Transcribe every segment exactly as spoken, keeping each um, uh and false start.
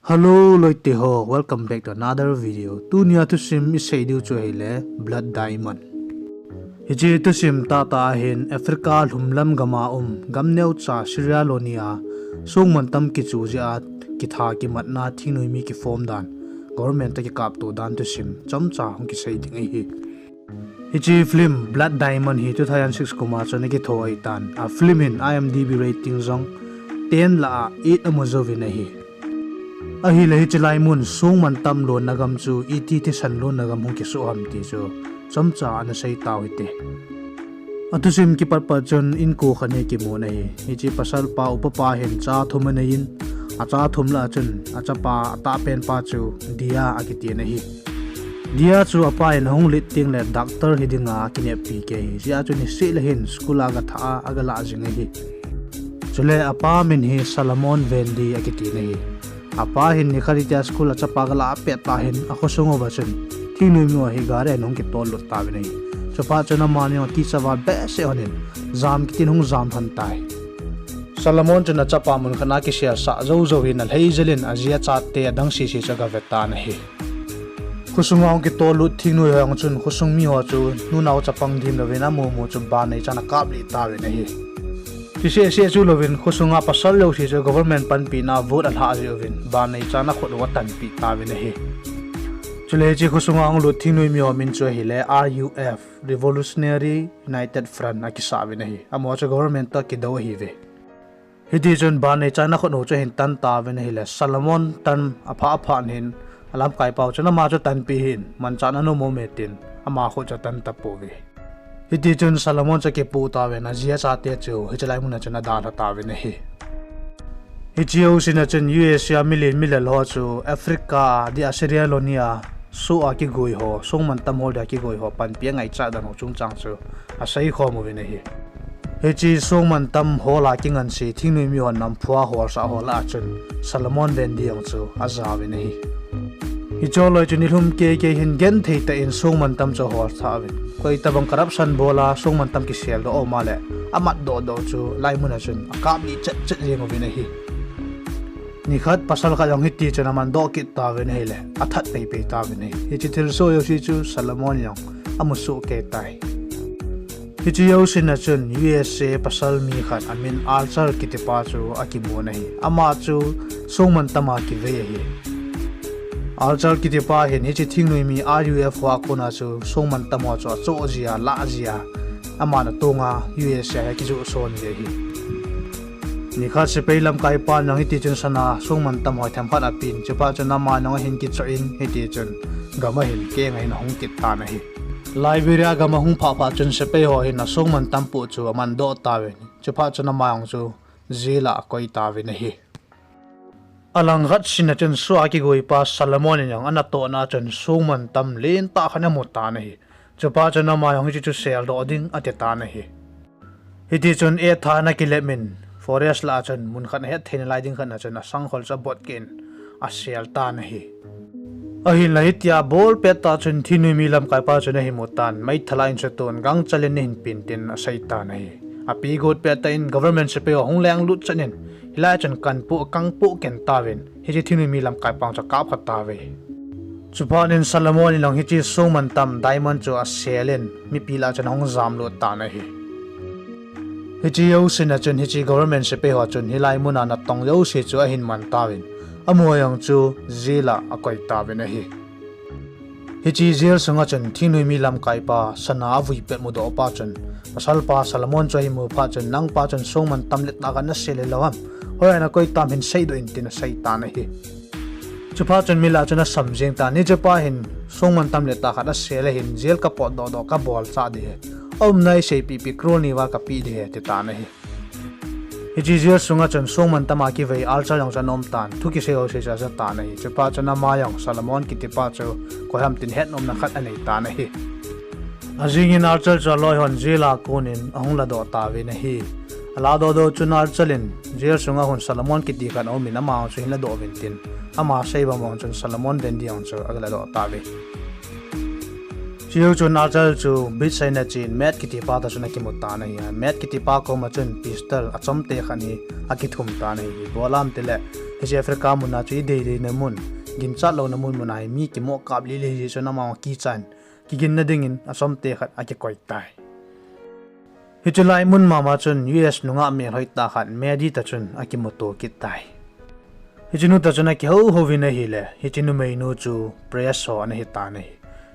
Hello loite ho, welcome back to another video. Tunia thusim isei diu chu ahile Blood Diamond. Hiche thusim tahtah ahin Africa lhumlam gam a um, gam neocha Sierra Leone a, songmantam kichu jeh a kitha kimatna thingnoimi kiform dan, government toh kikapto dan thusim chomcha hung kisei ding ahi. Hiche film Blood Diamond hi two thousand six kum a chun akitho ahitan, a film hin I M D B rating jong ten lah a eight amu jouvin ahi. Ahile hiche lai mun songmantam lonna gam chu iti thisan lonna gam hung kisuh ham ti chu chomcha ana sei tau hite. Athusim kipat pat chun inko khat hi kimun ahi. Hiche pasalpa upa pa hin cha thum aneiyin, acha thum lah a chun achapa atahpen pa chu Dia akitin ahi. Dia chu apa in ahung lit tengle doctor hi dinga akineppi kei ahi. Hijeh a chun niseh le hin school a agathah a agalah jing ahi. Chule apa min hi Salomon Vendi akitin ahi. Apa hin nikhat hitia school a chapa agalah pet tah hin akhosung uva chun thingnoimi ho hi gari in ahung kitollut tauvin ahi. Chuphat chun amani jong akicha val behseh lhonin jam kitin ahung jam lhon tai. Salomon chun achapa munkhat a kiselsah joujou hin alhei jel in aji achate adang sese chu agave tan ahi. Khosunga hung kitollut thingnoi ho jong chun khosung miho chu nunao chapang dimlouvin amu mu chu ban neichan akaplih tauvin ahi. Chuseh seh chu louvin khosunga pasal jouse chu government panpina vote alhah jeh uvin ban neichan akhut u atanpeh tauvin ahi. Chule hiche khosunga hung lut thingnoi miho min chu ahile R U F, Revolutionary United Front akisah uvin ahi. Amaho chu government toh kidou ahiuve. Hitichun ban neichan akhut u chu ahin tan tauvin ahile Salomon tan aphah aphat hin alamkaipau chun ama chu tanpeh hih in, manchah nanom ume tin ama khut chu atan tapouve. Hitichun Salomon chu akipoh tauvin aji achate chu hiche lai muna chun adalha tauvin ahi. Hiche jousen a chun U S A milen milal ho chu Africa a dia Sierra Leone a soh a kigoi ho, songmantam hol dia kigoi ho panpi angaichat dan ho chungchang chu aseikhom uvin ahi. Hiche songmantam hol a kingansei thingnoimi hon namphu a holsah ho lah a chun Salomon Vendi jong chu ajauvin ahi. Hiche loi chun nilhum keikei hin genthei tah in songmantam chu aholsah uvin. Koitobang corruption bol a songmantam kiseldoh a um a leh amatdoh doh chu lai muna chun akaplih chet chet jeng uvin ahi. Nikhat pasal khat jong hitichun amandoh kit tauvin ahile athat peipei tauvin ahi. Hiche thilsoh jouse chu Salomon jong amusoh kei tai. Hiche jousen a chun U S A pasal mi khat amin Archer kitipa chu akimun ahi. Ama chu songmantam a kivei ahi. Archer kitipa hin hiche thingnoimi R U F ho a kona chu songmantam ho chu achoh jia, alah jia, aman atonga U S A hi akijoh son ji ahi. Nikhat sepai lamkaipan jong hitichun sana songmantam ho themkhat apen, chuphat chun ama jong ahin kichoh in hitichun gam ahin keng ahin ahung kit tan ahi. Liberia gam ahung phah phat chun sepai ho hin asongmantam poh chu amandoh tauvin, chuphat chun ama jong chu jail a akoi tauvin ahi. Alangkhat sin a chun soh a kigoipa Salomon in jong anatohna chun songmantam lentah khat amu tan ahi. Chuphat chun ama jong hiche chu seldoh ding ati tan ahi. Hitichun etha ana kilep in forest lah a chun munkhat ahetthei nalai ding khat a chun asangkhol chu abot kit in asel tan ahi. Ahinla hitia abol pettah chun thingnoimi lamkaipa chun ahin mu tan, meithal a insuton gangchal in nahin pen tin asei tan ahi. Apegot pettah in government sepai ho ahung lenglut chet in hilai chun kanpoh kangpoh ken tauvin hiche thingnoimi lamkaipa chu akapkha tauve. Chuphat in Salomon in jong hiche songmantam diamond chu asel in mipi lah chun ahung jamlut tan ahi. Hiche jousen a chun hiche government sepai ho chun hilai muna natong jouse chu ahin man tauvin, amaho jong chu jail a akoi tauvin ahi. Hiche jail sunga chun thingnoimi lamkaipa sana avui pet mudohpa chun pasalpa Salomon chu ahin mu phat chun, nangpa chun songmantam lentah khat nasel hilou ham, hoiya nakoi tam hin seidoh in tin asei tan ahi. Chuphat chun mi lah chun asam jeng tan, hichepa hin songmantam lentah khat asel ahin jail kapotdoh doh kabolchah ding ahi, aumna eiseipeh peh crore ni val kapeh ding ahi ati tan ahi. Hiche jail sunga chun songmantam a kivei Archer jong chu ana um tan, thu kisei ho sei chu aja tan ahi. Chuphat chun ama jong Salomon kitipa chu koi ham tin hetnomna khat anei tan ahi. Ajing in Archer chu aloi hon jail a kon in ahung ladoh tauvin ahi. Aladoh doh chun Archer in jail sunga hung Salomon kiti khat aum in ama chu ahin ladoh uvin tin, ama sei bang bang chun Salomon Vendi jong chu aga ladoh tauve. Chujou chun Archer chu beach a ana chen Matt kitipa toh chun akimu tan ahi. Matt kitipa koma chun pistol achomte khat hi akithum tan ahi. Ibola ham itile Hiche Africa mun a chu idei deina mun, ginchat louna mun mun a hi mi kimoh kap lih lih jeh chun ama kichan, kiginna dingin achomte khat akikoi tai. Hiche lai mun mama chun U S nungah melhoi tah khat Maddie toh chun akimuto kit tai. Hiche nu toh chun akihou hou vin ahile, hiche numeinu chu Press ho ana hitan ahi.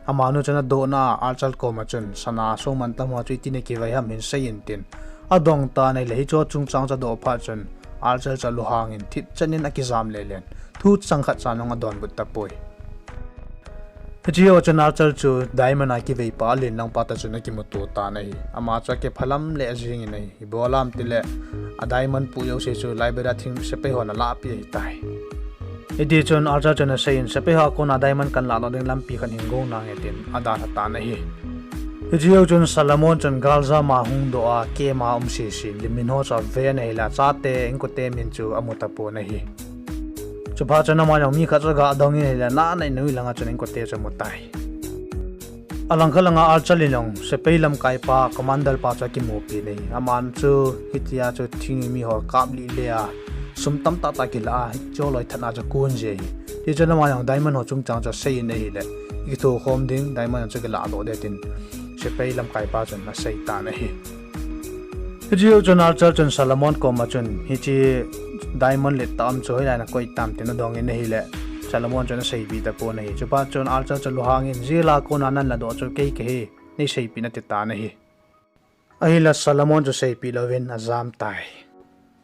Amanu chun adohna a Archer koma chun, sana songmantam ho chu itin akivai ham hin seiyin tin adong tan ahile, hiche chungchang chu adoh phat chun Archer chu alunghangin thipchan in akijam lelen, thu chang khat cha nung adonbut tapoi. Hiche ho chun Archer chu Diamond a kiveipa alen langpa toh chun akimuto tan ahi. Ama chu akiphalam leh jingin ahi. Ibola ham tile, a Diamond pu jouse chu library a thing sepai hon alahpeh ahitai. Hitichun Archer chun aseiyin, sepai ho a kona Diamond kahin lahdoh ding lampi khat hin gong nange tin adalha tan ahi. Hiche jou chun Solomon chun galjam a hung doh a, camp a um sese, lim min ho chu aven ahile, achate, inkote min chu amu tapon ahi. Chuphat chun ama jong mi khat chu aga dongin ahile, nana in anoi langa chun inkote chu amutai. Alangkhat langa Archer in jong sepai lamkaipa, commander pa chu akimupin ahi. Aman chu hitia chu thingnoi mi ho kap lih le a, sum tamtah tah kilah a, hiche loi thatna chu akon ji ahi. Hichun ama jong Diamond ho chungchang chu aseiyin ahile, ikithokhom ding, Diamond chu kilahdoh ding tin sepai lamkaipa chun aseitan ahi. Hiche jou chun Archer chun Solomon koma chun, hiche Diamond lentah um chu hoilai a nakoi tam tin adongin ahile, Solomon chun aseipeh tapon ahi. Chuphat chun Archer chu lunghangin, jail a kona nana ladoh chu kei kahi, neiseipeh in atitan ahi. Ahile Solomon chu seipeh louvin ajam tai.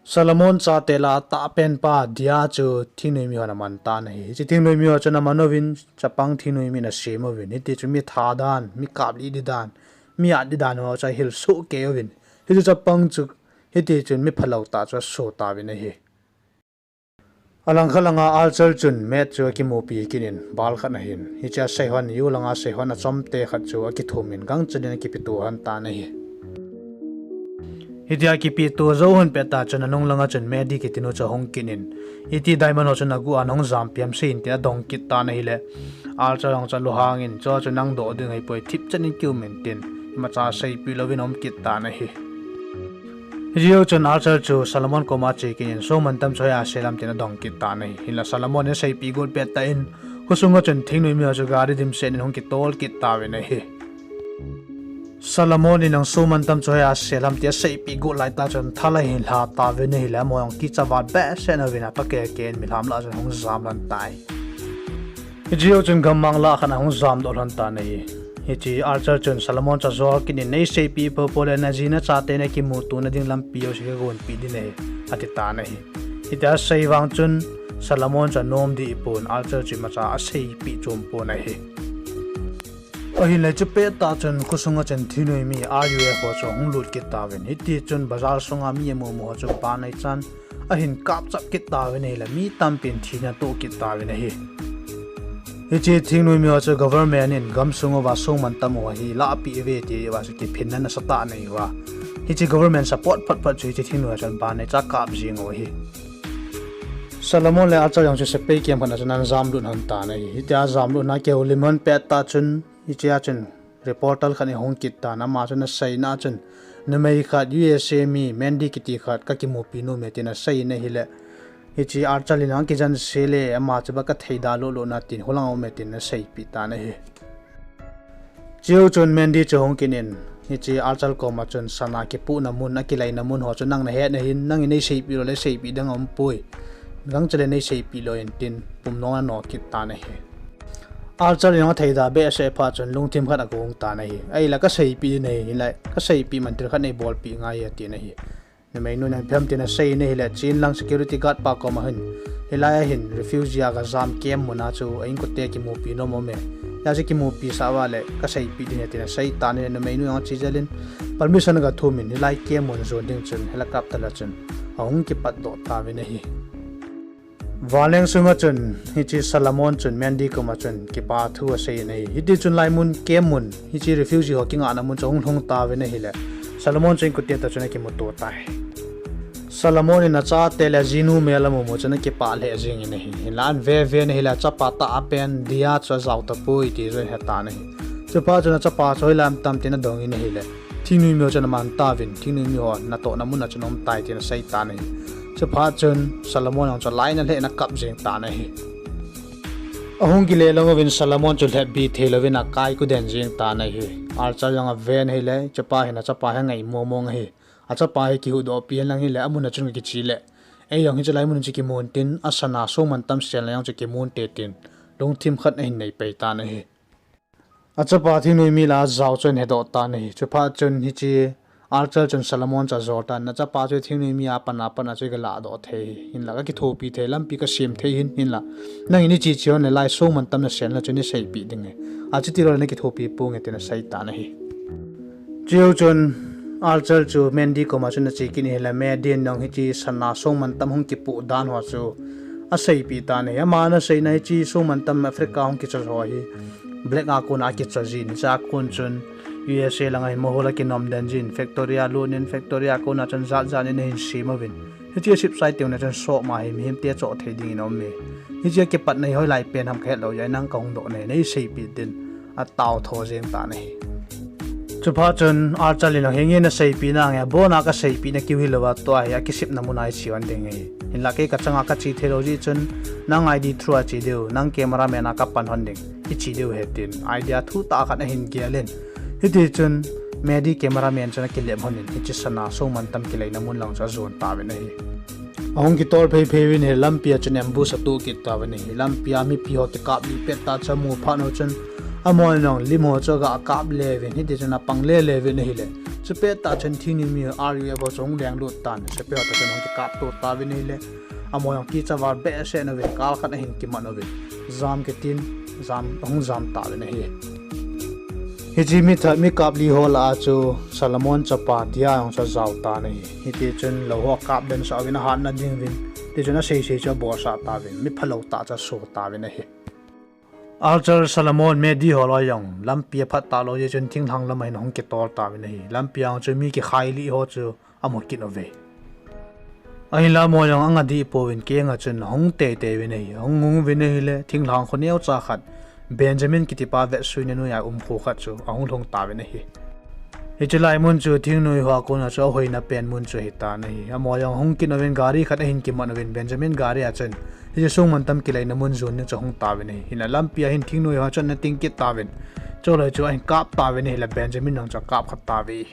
Solomon chate lah a atahpen pa Dia chu thingnoi mi hon aman tan ahi. Hiche thingnoi mi ho chun aman uvin, chapang thingnoi min asem uvin. Hitichun mi that dan, mi kap lih ding dan, mi at ding dan ho chu ahil sohkei uvin. Hiche chapang chu hitichun mi phalou tah chu aso tauvin ahi. Alangkhat langa Archer chun Matt chu akimupi kit in bal khat ahin. Hiche a seihon, U langa seihon achomte khat chu akithumin gangchel in akipeto lhon tan ahi. Hitia akipeto jou lhon pettah chun anung langa chun Maddie kitinu chu ahung kit in, iti Diamond ho chu naguh a nahung jampi ham seiyin tin adong kit tan ahile, Archer jong chu alunghangin, chu chu nang doh ding ahipoi, thipchan in kium in tin, imacha seipeh louvin aum kit tan ahi. Hiche jou chun Archer chu Solomon koma ache kit in, songmantam chu hoiya asel ham tin adong kit tan ahi. Hinla Solomon in aseipeh got pettah in, khosunga chun thingnoi mi ho chu gari dimset in hung kitol kit tauvin ahi. Solomon in jong songmantam chu hoiya asel ham ti aseipeh got laitah chun thal ahin lha tauvin ahile, amaho jong kicha vat behseh in uvin, atoh keke in milham lah a chun ahung jam lhon tai. Hiche jou chun gammang lah khat a ahung jamdoh lhon tan ahi. Hiche Archer chun Solomon chu ajol kit in, neiseipeh poupou le naji nachate nakimuto nading lampi jouse kagonpeh ding ahi, atitan ahi. Hitia asei vang chun Solomon chu anom deh pon, Archer chu imacha aseipeh chom pon ahi. Ahinle chupettah chun khosunga chun thingnoi mi R U F ho chu ahung lut kit tauvin. Hitichun bazar sunga mi amumu ho chu ban aichan ahin kapchap kit tauvin ahile, mi tampin thina atoh kit tauvin ahi. Hiche thingnoi mi ho chu government in gamsung uva songmantam ho hi lahpeh uve ti uva chu kiphinna nasatah anei uva, hiche government support photphot chu hiche thingnoi ho chun ban aicha kap jeng u ahi. Solomon le Archer jong chu sepai camp khat a chun ana jamlut lhon tan ahi. Hitia ajamlutna akihoulim lhon pettah chun, hichea chun reporter khat in ahung kit tan, ama chun aseina chun, numei khat U S A mi Mandy kiti khat kakimupi nom e tin aseiyin ahile, hiche Archer in jong akijanse le, ama chu ba katheida lou lou na tin, kholanga um e tin aseipeh tan ahi. Chujou chun Mandy chu ahung kit in, hiche Archer koma chun sana kipuhna mun, akilaina mun ho chu nang nahet nahin, nangin neiseipeh lou le seipeh ding aumpoi. Gangchel le neiseipeh lou in tin, pumnong ana no kit tan ahi. Archer in jong atheida behseh phat chun lungthim khat agong tan ahi. Ahile kaseipeh ding ahi, hinla kaseipeh man thil khat neibolpeh ngai e atin ahi. Numeinu in ipi ham tin aseiyin ahile, chen lang security guard pa koma hin, hilai a hin refugee a gajam camp muna chu a inkote kimupi nom aume. Hijeh chun kimupisah uva le kaseipeh ding ahi tin aseitan ahile, numeinu in ache jel in permission agathum in hilai camp mun jon ding chun helicopter a chun ahung kipatdoh tauvin ahi. Vanleng sunga chun hiche Solomon chun Mandy koma chun kipa thu aseiyin ahi. Hitichun hilai mun camp mun, hiche refugee ho kingahna mun chu ahung lhung tauvin ahile, Solomon chu inkote toh chun akimuto tai. Solomon in achate le ajinu mel amumu chun akipah lheh jengin ahi. Hinla ahin veve in ahile achapa tah pen Dia chu ajao tapoi ti chu ahin hetan ahi. Chuphat chun achapa chu hoilai a um tam tin adongin ahile, thingnoi mi ho chun aman tauvin, thingnoi mi ho natohna mun a chun aumtai tin aseitan ahi. Chuphat chun Solomon jong chu laina lheh in akap jeng tan ahi. Ahung kile lang uvin Solomon chu lhepbi thei louvin akai kiden jeng tan ahi. Archer jong aven ahile, chapa hin achapa hi angai momong ahi. Achapa hi kihuhdoh pi hen lang hile, amun a chun kichi le, ei jong hiche lai mun chu kimun tin, asana songmantam selna jong chu kimun te tin, lungthim khat ahin nei pai tan ahi. Achapa thingnoi mi lah a ajao chu ahin hedoh tan ahi. Chuphat chun hiche Archer chun Solomon chu ajol tan, nachapa chu thingnoi mi a pan a pan a chu kalah doh thei hi, hinlah kakithopi thei, lampi kasem thei hin, hinlah nangin iche che hon le lai songmantam nasel na chu nei seipeh ding ahi. Achuti lou le nakithopi ponge tin asei tan ahi. Chujou chun Archer chu Mandy koma chun ache kit in ahile, Mandy in jong hiche sana songmantam hung kipoh dan ho chu aseipeh tan ahi. Ama ana seina hiche songmantam Africa hung kicho ho hi Black a kona akicho jin, hiche a kon chun U S A langa hin mohor akinom den jin, factory a lut in, factory a kona chun jat jat in ahin sem uvin. Hiche asep sai teng le chun soma hi mihemte choh thei dingin aume. Hiche akipatna hi hoilai pen ham kahet lou jeh in nang kahung dohna hi nei seipeh tin atao tho jeng tan ahi. Chuphat chun Archer in jong, henge naseipeh nange, abona kaseipeh nakiu hilouva tua hi akisepna muna iche hon ding ahi. Hinlah kei kachanga kache thei lou jeh chun nang I D through a che diu, nang cameraman a kapan hon ding, iche diu ahi tin idea thutah khat ahin gel in. Hitichun Mandy cameraman chun akilep hon in, hiche sana songmantam kileina mun lang chu ajon tauvin ahi. Ahung kitol phei phei uvin ahile, lampi a chun ambush atuh kit tauvin ahi. Lampi a mipi ho kikap lih pettah chu amu phat u chun, amahon jong lim ho chu aga kap le uvin, hitichun apang le le uvin ahile, chupettah chun thingnoi mi R U F ho chu ahung lenglut tan, sepai ho toh chun ahung kikapto tauvin ahile, amaho jong kicha val behseh in uvin, kal khat ahin kimat uvin, jam kitin, jam, ahung jam tauvin ahi. Hiche mi tha, mi kap li ho lah a chu Solomon chapa Dia jong chu ajao tan ahi. Hitichun lou ho akap densah uvin, ahatna ding uvin, tichun asei sei chu abolsah tauvin, mi phalou tah chu aso tauvin ahi. Archer, Solomon, Mandy ho loi jong lampi aphat talou jeh chun thinglhang lam a hin ahung kitol tauvin ahi. Lampi a chu mi kikhai lih ho chu amu kit uve. Ahinla amaho jong anga dih pouvin kenga chun ahung teitei uvin ahi. Ahung hung uvin ahile, thinglhang kho neocha khat, Benjamin kitipa vetsuina noiya um kho khat chu ahung lhung tauvin ahi. Hiche lai mun chu thingnoi hoa kona chu ahoina pen mun chu ahitan ahi. Amaho jong ahung kit uvin gari khat ahin kimat uvin, Benjamin gari a chun hiche songmantam kileina mun jon ding chu ahung tauvin ahi. Hinla lampi a hin thingnoi ho chun ana ting kit tauvin, chule chu ahin kap tauvin ahile, Benjamin jong chu akap khat tauve.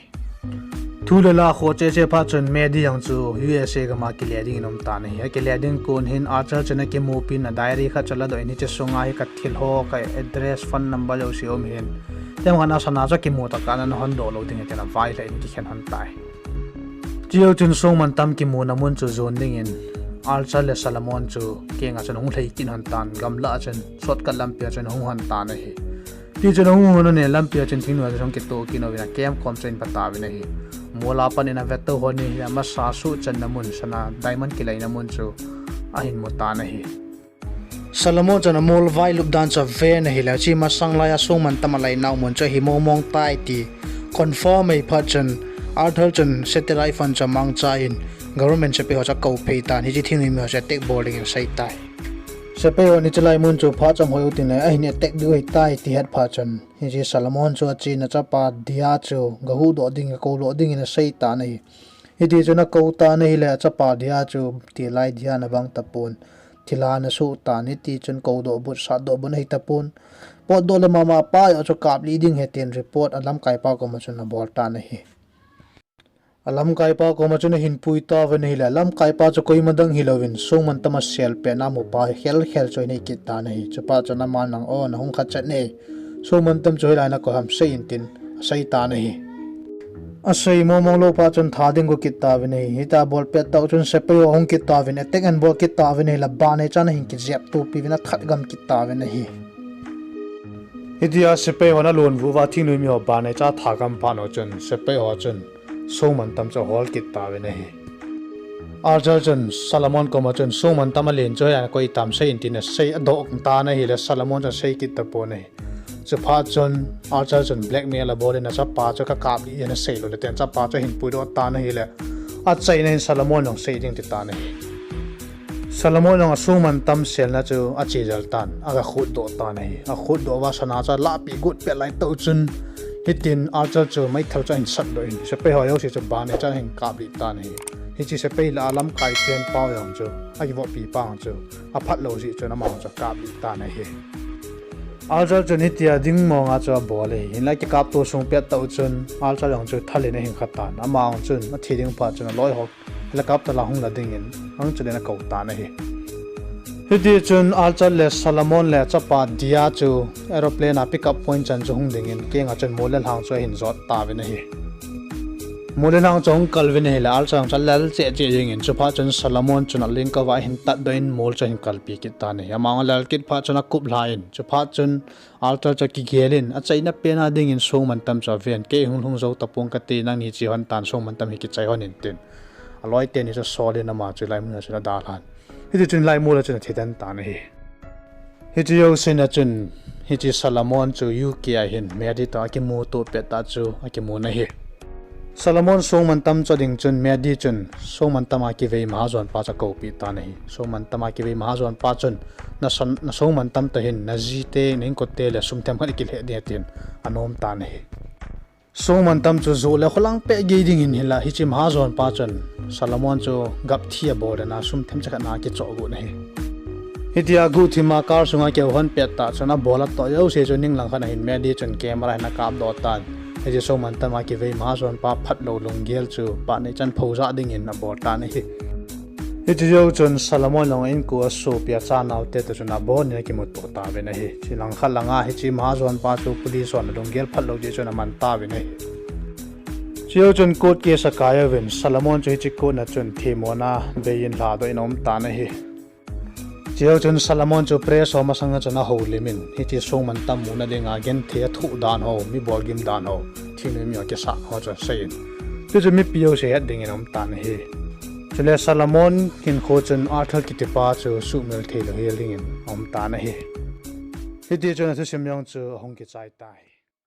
Thu le la khoh cheh cheh phat chun Mandy jong chu U S A gam a kile dingin aum tan ahi. Akile ding kon hin Archer chun akimupin a diary khat chu aladoh in, hiche sunga hi kathil ho, ka address, phone number jouse um hin, themkhat a sana chu akimu tah kah a nahon doh lou ding ahi tin availhah in akikhen hon tai. Chujou chun songmantam kimuna mun chu jon dingin Archer le Solomon chu kenga chun ahung lhai kit hon tan, gamlah a chun shortcut lampi a chun ahung hon tan ahi. Tichun ahung hon in lampi a chun thingnoi ho chu ahung kitoh kit uvin, acamp kom chu ahin pha tauvin ahi. Mol a pat in avetou hon in ahile, amasa suhchanna mun, sana diamond kileina mun chu ahin mu tan ahi. Solomon chun amol vailup dan chu aven ahile, hiche masang laiya songmantam aleinau mun chu ahi mong mong tai ti confirm ahiphat chun, Archer chun satellite phone chu amangcha in, government sepai ho chu akou phei tan, hiche thingnoi mi ho chu attack bol dingin asei tai. Sepai hon hiche lai mun chu phat chomkhat hoi utin le ahin attack diu ahitai ti het phat chun, hiche Solomon chu achena chapa Dia chu gahuhdoh ding, gakou doh dingin asei tan ahi. Hitichun akou tan ahile, achapa Dia chu tilai Dia ana bang tapon, thilha ana soh tan, hitichun koudoh but, satdoh but ahi tapon. Potdoh le mama pa joh chu kaplih ding ahi tin report alamkaipa koma chun abol tan ahi. Alamkaipa koma chun ahin pui tauvin ahile, alamkaipa chu koima dang hilouvin songmantam asel pet a amupa khel khel chu ahin hei kit tan ahi. Chuphat chun aman jong, o, nahung khat chet ne, songmantam chu hoilai a nakoi ham sei in tin asei tan ahi. Asei mong mong lou phat chun tha ding go kit tauvin ahi. Hitia abol pet tah u chun sepai ho ahung kit tauvin, attack ahin bol kit tauvin ahile, banei chan ahin kijep topi uvin athat gam kit tauvin ahi. Hitia sepai hon alon vuh uva thingnoi mi ho banei cha atha gam phat u chun sepai ho chun songmantam chu ahol kit tauvin ahi. Archer chun Solomon koma chun songmantam alen chu hoilai a nakoi tam sei in tin asei adoh tan ahile, Solomon chun asei kit tapon ahi. Chuphat chun Archer chun blackmail abol in, achapa chu kakaplih ding asei lou le tin achapa chu ahin puidoh tan ahile, achaina hin Solomon jong sei ding ati tan ahi. Solomon jong asongmantam selna chu ache jel tan, agakhutdoh tan ahi. Akhutdoh uva sana chu alahpeh got pet lai tah u chun Hitin Archer chu meithal chu ahin satdoh in, sepai ho jouse chu banei chan ahin kaplih tan ahi. Hiche sepai lah a lamkai pen pa jong chu, akivoppi pa jong chu, aphat lou jeh chun ama jong chu akaplih tan ahi. Archer chun hitia ding monga chu abol ahi. Hinlah kikapto sung pettah u chun Archer jong chu thal in ahin kha tan. Ama jong chun athi ding phat chun aloi ho helicopter a hung la dingin, ahung chun akou tan ahi. Hitichun Archer le Solomon le achapa Dia chu aeroplane a pickup point chan chu hung dingin, kenga chun mol le lhang chu ahin jot tauvin ahi. Mol le lhang chu ahung kalvin ahile, Archer jong chu alel cheh cheh jengin, chuphat chun Solomon chun alengkova ahin tatdoh in mol chu ahin kalpi kit tan ahi. Ama jong alel kit phat chun akup lhan, chuphat chun Archer chu akigel in, achaina pen a dingin songmantam chu aven, kei hung lhung jou tapong kate, nangni che hon tan, songmantam hi kichai hon in tin, aloi teni chu asol in ama chu hilai muna chun adalhan. Hitichun hilai muna chun athi den tan ahi. Hiche jousena chun, hiche Solomon chu U K a hin Maddie toh akimuto pettah chu akimun ahi. Solomon songmantam cho ding chun Maddie chun songmantam a kivei mahajon pa chu akoupeh tan ahi. Songmantam a kivei mahajon pa chun, na songmantam toh hin najite, na inkote le sum themkhat ikilheh ding atin anom tan ahi. Songmantam chu joh le kholang peh gei dingin hinlah hiche mahajon pa chun Solomon chu gapthi abol dena sum themcha khat na akichoh got ahi. Hitia guhthima car sunga kihou hon pettah chun abol atoh jouse chu ninglang khat a hin Maddie chun camera hin akapdoh tan. Hiche songmantam a kivei mahajon pa phatlou lunggel chu phat neichan phojah dingin abol tan ahi. Hiche jou chun Solomon jong inko asopi achanaote toh chun abon in akimuto tauvin ahi. Chulangkhat langa hiche mahajon pa chu police hon alunggel phatlou jeh chun aman tauvin ahi. Chujou chun court case akai uvin, Solomon chu hiche court na chun themmona bei in lhadoh in aum tan ahi. Chujou chun Solomon chu press ho masanga chun ahoulimin, hiche songmantam muna dinga genthei athoh dan ho, mi bolgim dan ho, thingnoimi ho kisat ho chu aseiyin, chuchu mipi jouse het dingin aum tan ahi. Chule Solomon hinkho chun Arthur kitipa chu suhmil theilou hel dingin aum tan ahi. Hitichun athusim jong chu ahung kichai tai.